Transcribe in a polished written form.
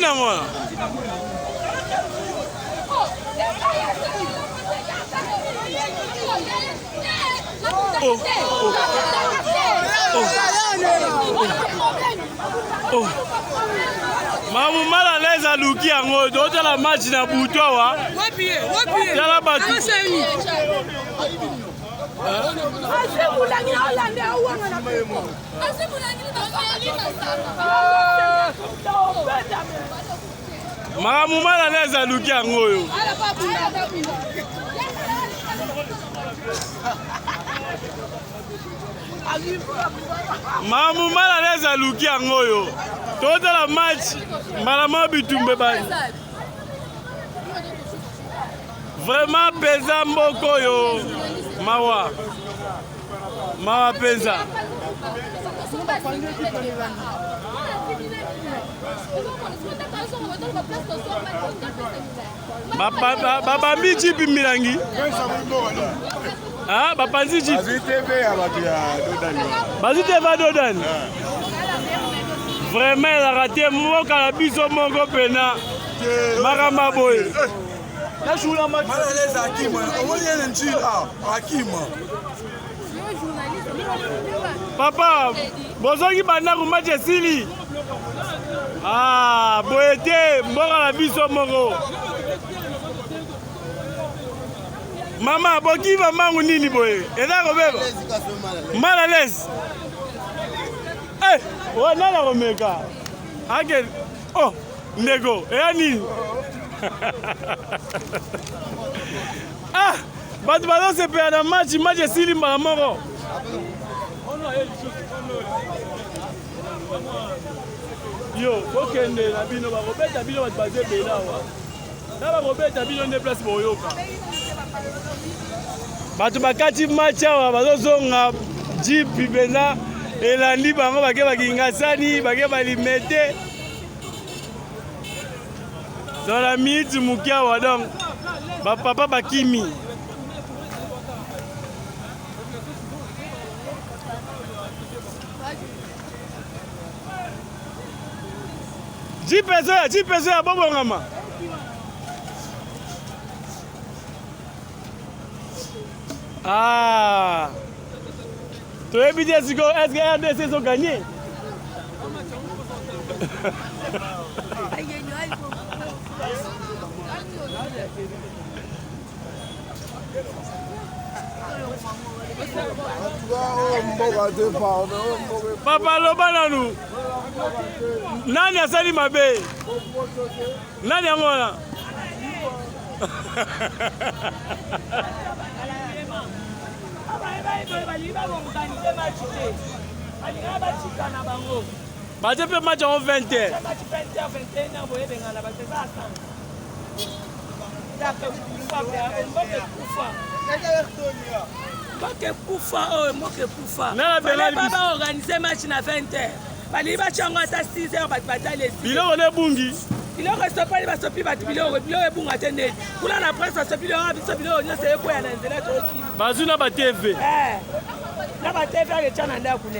Nini yango wana? Oh, oh. Oh. Oh. Mamu mal à l'aise aluki yango totala match na butu awa tala bato Makambo mal à l'aise aluki yango oyo. Makambo mal à l'aise aluki yango oyo. Totala match mbala moko bitumba ebandi. Vraiment mpenza mboka oyo mawa. Mawa mpenza. Babambi jipi milangi. Ah, bapanzi jipi. Bazwi TV ya Dodani. Vraiment ezalaka te mboka na biso moko pena makambo boye. Papa, bozongi bandako match esili. Ah, boye te mboka na biso moko. Mama, bokiva mangu nini boye? Eza kobeba. Mal à l'aise. Eh, wana na komeka. Ake oh, ndeko, eya nini? Ah, bato bazosepela na match, match esili mbala moko. Yo, bokende na bino, bakobeta bino bato baza ebele awa. Na bakobeta bino nde place boyoka. Bato bakati match awa bazozonga jipi mpenza elandi bango bake bakingasani bake balimete dans la minute moke awa donc bapapa bakimi jipe ezoya jipe ezoya bobongama ah toyebi te sikoyo est ce que rdc ezoganye Papa loba nanu nani asali mabe nani yango wana batie mpe match yango 20 heures Mboka ekufa oyo mboka ekufa. Ba organiser match na 20 heures. Balingi batya yango ata 6 heures bato batali esi. Biloko nde ebungi. Biloko esopani basopi bato biloko biloko ebunga te ndeti. Kuna na presse basopi biloko biso biloko nyonso ekweya na nzela tokima. Bazwi na ba TV. Eh. Na ba TV aketya na ndako ne.